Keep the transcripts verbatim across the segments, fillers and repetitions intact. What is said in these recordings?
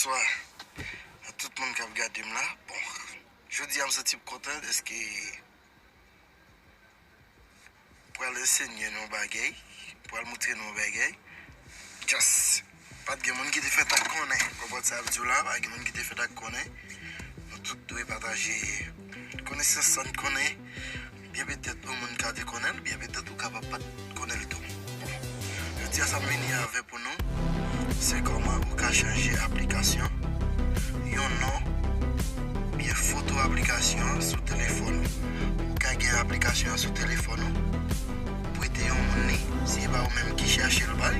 Bonswa a tout moun k ap gade m la. Bon, jodi a m santi m kontan dèske pral ensenye nou yon bagay, pral moutre nou yon bagay. Just, pa t gen moun ki te fèt ak konnen. Konprann sa ap di w la, pa gen moun ki te fèt ak konnen. Nou tout dwe pataje konesans sa n konnen. Byen petèt yon moun ka te konnen l, byen petèt ou kapab pa t konnen l tou. Bon, jodi a sa m vini avè pou nou, se kòman ou ka chanje aplikasyon, yon non, oubyen foto aplikasyon an sou telefòn ou. Ou ka gen aplikasyon an sou telefòn ou, prete yon moun li, si se pa ou menm ki chèche l bay,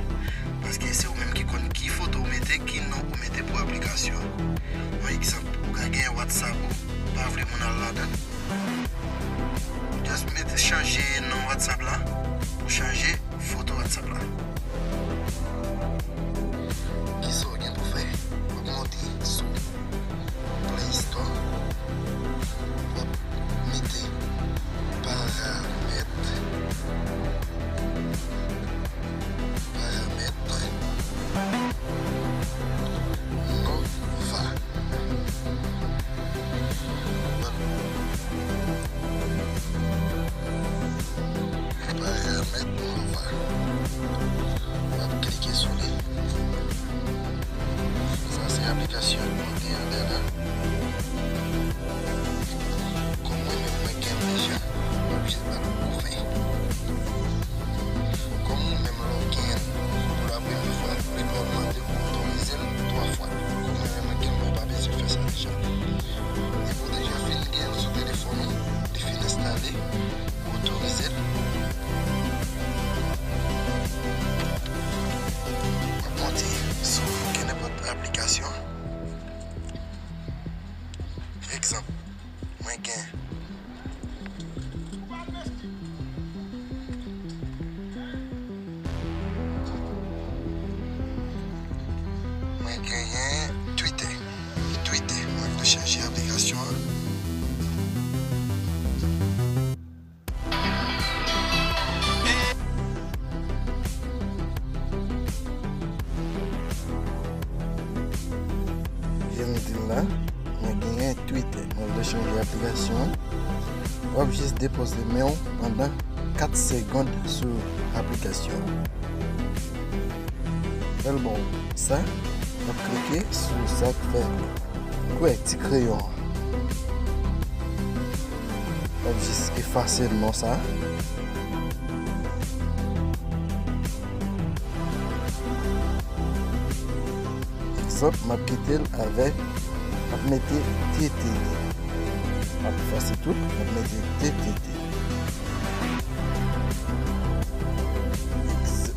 paske se ou menm ki konn ki foto ou mete, ki non ou mete pou aplikasyon an. Yon egzanp, ou ka gen WhatsApp ou, pa vle moun al ladan l. Just mete chanje non WhatsApp la pou chanje foto WhatsApp la. Kisa w gen pou fè? W ap monte sou Play Store, w ap mete paramèt, paramèt Nova. Paramèt Nova. W ap klike sou li. Sa se aplikasyon k monte anndan la. Kòm mwen menm mwen gen l deja, m ap jis ba l ouvè. Kòm ou menm lè w gen l pou la premye fwa, li pral mande w otorize l twa fwa. Kòm mwen menm mwen gen l, mwen pa bezwen fè sa deja. Epi w deja fin gen l sou telefòn ou, li fin enstale, ou otorize l. W ap monte sou kenenpòt aplikasyon. Egzanp, mwen gen Mwen genyen Twitter. Twitter, mwen vle chanje aplikasyon an. Jan m di l la, mwen genyen Twitter. Mwen vle chanje aplikasyon an. W ap jis depoze men w pandan kat segonn sou aplikasyon an. Lè l ba w sa, w ap klike sou sa k fè kwè ti kreyon an. W ap jis efase non sa. Egzanp, m ap kite l avèk, m ap mete T T T. M ap efase tout, m ap mete T T T. Egz-,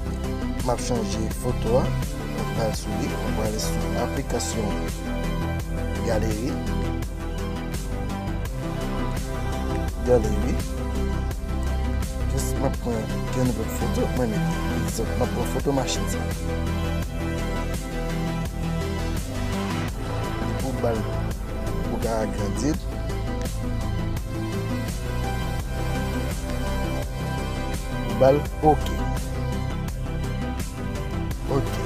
m ap chanje foto a, m ap al sou li, m prale sou aplikasyon galeri. Galeri. Jis m ap pran kenenpòt foto, mwen mete. Egzanp, m ap pran foto machin sa. Epi w ba l, ou ka agrandi l. Ou ba l oke. Oke.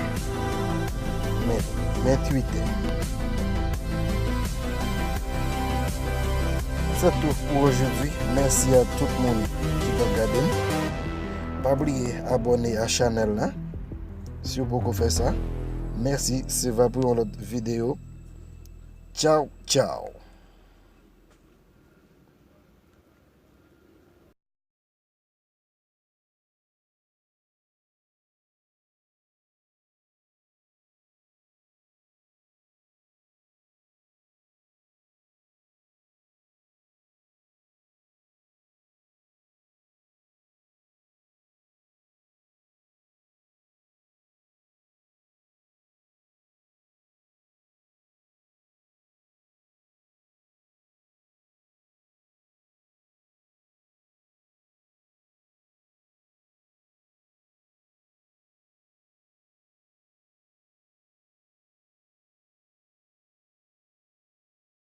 Men, men Twitter. Se tout pou ojodi. Mèsi a tout moun ki t ap gade m. Pa bliye abòne a chanèl la si w poko fè sa. Mèsi, se va pou yon lòt videyo. Tchaw, tchaw.